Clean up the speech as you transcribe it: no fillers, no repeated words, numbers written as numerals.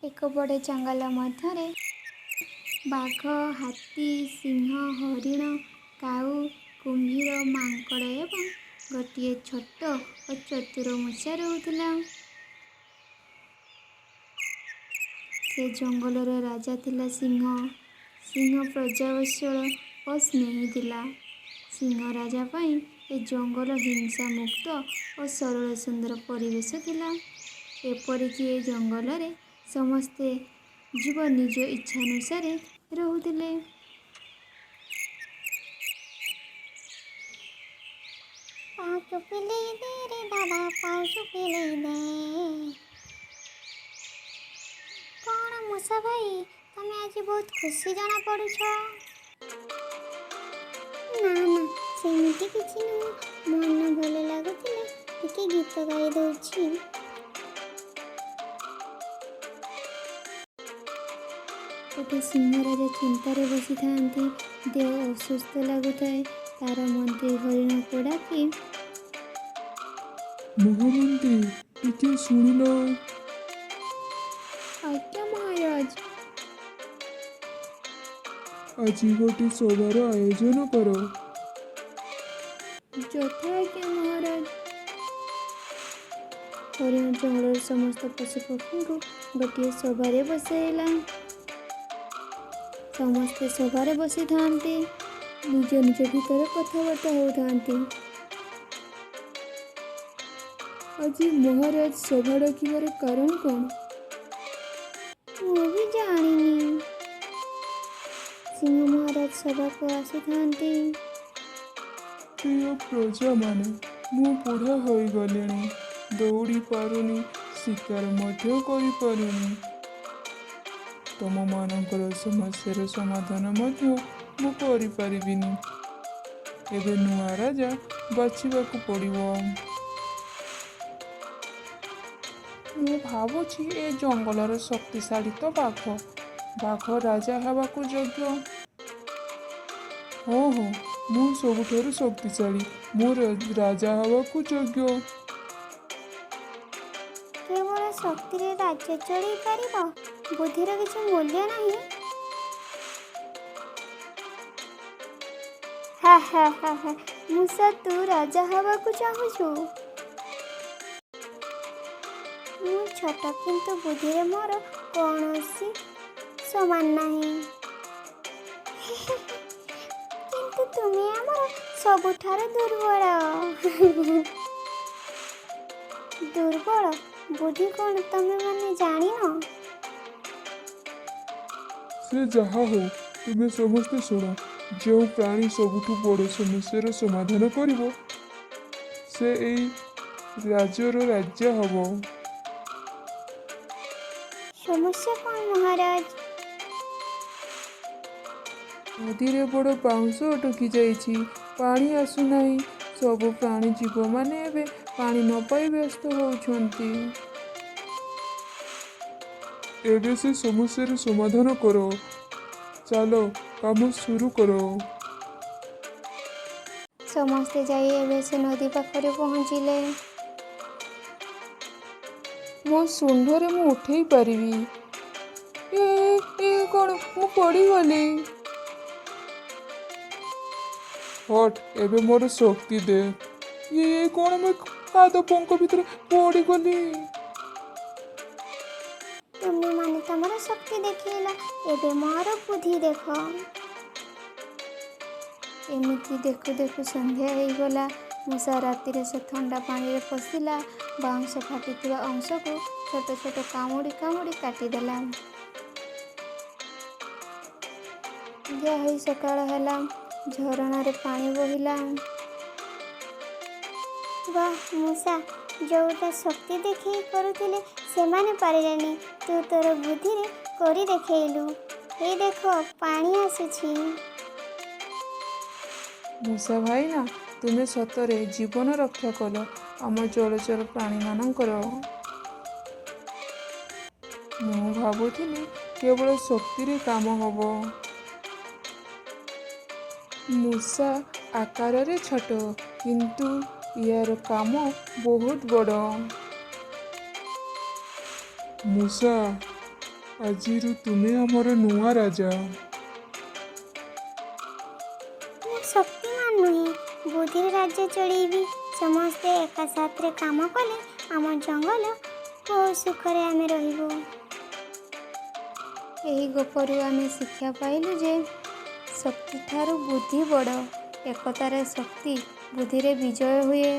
ଏକ ବଡ଼ ଜଙ୍ଗଲ ମଧ୍ୟରେ ବାଘ, ହାତୀ, ସିଂହ, ହରିଣ, କାଉ, କୁମ୍ଭୀର, ମାଙ୍କଡ଼ ଏବଂ ଗୋଟିଏ ଛୋଟ ଓ ଚତୁର ମୂଷା ରହୁଥିଲା। ସେ ଜଙ୍ଗଲର ରାଜା ଥିଲା ସିଂହ। ସିଂହ ପ୍ରଜାବତ୍ସଳ ଓ ସ୍ନେହୀ ଥିଲା। ସିଂହ ରାଜା ପାଇଁ ଏ ଜଙ୍ଗଲ ହିଂସା ମୁକ୍ତ ଓ ସରଳ ସୁନ୍ଦର ପରିବେଶ ଥିଲା। ଏପରିକି ଏ ଜଙ୍ଗଲରେ ସମସ୍ତେ ଜୀବ ନିଜ ଇଚ୍ଛାନୁସାରେ ରହୁଥିଲେ। ପାଉଁଶ ପିଲେଇ ଦେ ରେ ଦାଦା, ପାଉଁଶ ପିଲେଇ ଦେ। କଣ ମୂଷା ଭାଇ, ତମେ ଆଜି ବହୁତ ଖୁସି ଜଣା ପଡୁଛ? ନା ନା, ସେମିତି କିଛି ନୁହଁ। ମନ ଭଲ ଲାଗୁଥିଲେ ଟିକେ ଗୀତ ଗାଇ ଦଉଛି। ଗୋଟେ ସିଂହ ରାଜା ଚିନ୍ତାରେ ବସିଥାନ୍ତି। ଦେହ ଅସୁସ୍ଥ ଲାଗୁଥାଏ। ତାର ମନ୍ତ୍ରୀ ହରିଣକୁ ଡାକି, ମହାମନ୍ତ୍ରୀ, ଟିକେ ଶୁଣିଲ। ଆଜ୍ଞା ମହାରାଜ। ଆଜି ଗୋଟେ ସଭାର ଆୟୋଜନ କର। ଯଥା ଆଜ୍ଞା ମହାରାଜ। ହରିଣ ଜଙ୍ଗଲର ସମସ୍ତ ପଶୁପକ୍ଷୀଙ୍କୁ ଗୋଟିଏ ସଭାରେ ବସାଇଲା। ସମସ୍ତେ ସଭାରେ ବସିଥାନ୍ତି, ନିଜ ନିଜ ଭିତରେ କଥାବାର୍ତ୍ତା ହେଉଥାନ୍ତି। ଆଜି ମହାରାଜ ସଭା ଡାକିବାର କାରଣ କ'ଣ? ମୁଁ ବି ଜାଣିନି। ସିଂହ ମହାରାଜ ସଭାକୁ ଆସୁଥାନ୍ତି। ପ୍ରିୟ ପ୍ରଜାମାନେ, ମୁଁ ବୁଢ଼ା ହୋଇଗଲିଣି। ଦୌଡ଼ି ପାରୁନି, ଶିକାର ମଧ୍ୟ କରିପାରୁନି। ତମମାନଙ୍କର ସମସ୍ୟାର ସମାଧାନ ମଧ୍ୟ ମୁଁ କରିପାରିବିନି। ଏବେ ନୂଆ ରାଜା ବାଛିବାକୁ ପଡ଼ିବ। ମୁଁ ଭାବୁଛି ଏ ଜଙ୍ଗଲର ଶକ୍ତିଶାଳୀ ତ ବାଘ। ବାଘ ରାଜା ହେବାକୁ ଯୋଗ୍ୟ। ହଁ ହଁ, ମୁଁ ସବୁଠାରୁ ଶକ୍ତିଶାଳୀ। ମୁଁ ରାଜା ହେବାକୁ ଯୋଗ୍ୟ। କେବଳ ଶକ୍ତିରେ ରାଜ୍ୟ ଚଳେଇ ପାରିବ? ବୁଦ୍ଧିର କିଛି ମୂଲ୍ୟ ନାହିଁ? ହା ହା ହା ହା, ମୂଷା, ତୁ ରାଜା ହେବାକୁ ଚାହୁଁଛୁ? ମୁଁ ଛୋଟ, କିନ୍ତୁ ବୁଦ୍ଧିରେ ମୋର କୌଣସି ସମାନ ନାହିଁ। କିନ୍ତୁ ତୁମେ ଆମର ସବୁଠାରୁ ଦୁର୍ବଳ। ଦୁର୍ବଳ ବୁଦ୍ଧି କ'ଣ ତମେ ମାନେ ଜାଣିନ? ସେ ଯାହା ହଉ, ତୁମେ ସମସ୍ତେ ଶୁଣ। ଯେଉଁ ପ୍ରାଣୀ ସବୁଠୁ ବଡ଼ ସମସ୍ୟାର ସମାଧାନ କରିବ, ସେ ଏଇ ରାଜ୍ୟର ରାଜା ହବ। ସମସ୍ୟା କ'ଣ ମହାରାଜ? ନଦୀରେ ବଡ଼ ବାଉଁଶ ଅଟକି ଯାଇଛି। ପାଣି ଆସୁନାହିଁ। ସବୁ ପ୍ରାଣୀ ଜୀବମାନେ ଏବେ ପାଣି ନ ପାଇ ବ୍ୟସ୍ତ ହେଉଛନ୍ତି। ଏବେ ସେ ସମସ୍ୟାର ସମାଧାନ କର। ଚାଲ, କାମ ଶୁରୁ କର। ସମସ୍ତେ ଯାଇ ଏବେ ସେ ନଦୀ ପାଖରେ ପହଞ୍ଚିଲେ। ମୋ ଶୁଣ୍ଢରେ ମୁଁ ଉଠେଇ ପାରିବି। ଏ ଏ, କ'ଣ ମୁଁ ପଡ଼ିଗଲି! ହଟ୍, ଏବେ ମୋର ଶକ୍ତି ଦେ। ଇଏ କ'ଣ, ମୁଁ କାଦ ପଙ୍କ ଭିତରେ ପଡ଼ିଗଲି! ତୁମେ ମାନେ ତମର ଶକ୍ତି ଦେଖେଇଲ, ଏବେ ମୋର ବୁଦ୍ଧି ଦେଖ। ଏମିତି ଦେଖୁ ଦେଖୁ ସନ୍ଧ୍ୟା ହେଇଗଲା। ମୂଷା ରାତିରେ ସେ ଥଣ୍ଡା ପାଣିରେ ପଶିଲା। ବାଉଁଶ ଫାଟିଥିବା ଅଂଶକୁ ଛୋଟ ଛୋଟ କାମୁଡ଼ି କାମୁଡ଼ି କାଟିଦେଲା। ସନ୍ଧ୍ୟା ହୋଇ ସକାଳ ହେଲା। ଝରଣାରେ ପାଣି ବହିଲା। ବାଃ ମୂଷା, ଯୋଉଟା ଶକ୍ତି ଦେଖେଇ କରୁଥିଲେ ସେମାନେ ପାରିଲେନି, ତୁ ତୋର ବୁଦ୍ଧିରେ କରି ଦେଖେଇଲୁ। ହେଇ ଦେଖ, ପାଣି ଆସୁଛି। ମୂଷା ଭାଇନା, ତୁମେ ସତରେ ଜୀବନ ରକ୍ଷା କଲ ଆମ ଜଳଚର ପ୍ରାଣୀମାନଙ୍କର। ମୁଁ ଭାବୁଥିଲି କେବଳ ଶକ୍ତିରେ କାମ ହବ। ମୂଷା ଆକାରରେ ଛୋଟ, କିନ୍ତୁ ୟାର କାମ ବହୁତ ବଡ଼। ମୂଷା। ଆଜିରୁ ତୁମେ ଆମର ନୂଆ ରାଜା। ମୁଁ ଶକ୍ତିମାନ ନୁହେଁ, ବୁଦ୍ଧିରେ ରାଜ୍ୟ ଚଳେଇବି। ସମସ୍ତେ ଏକା ସାଥିରେ କାମ କଲେ ଆମ ଜଙ୍ଗଲ ବହୁତ ସୁଖରେ ଆମେ ରହିବୁ। ଏହି ଗପରୁ ଆମେ ଶିକ୍ଷା ପାଇଲୁ ଯେ ଶକ୍ତିଠାରୁ ବୁଦ୍ଧି ବଡ଼। ଏକତାରେ ଶକ୍ତି, ବୁଦ୍ଧିରେ ବିଜୟ ହୁଏ।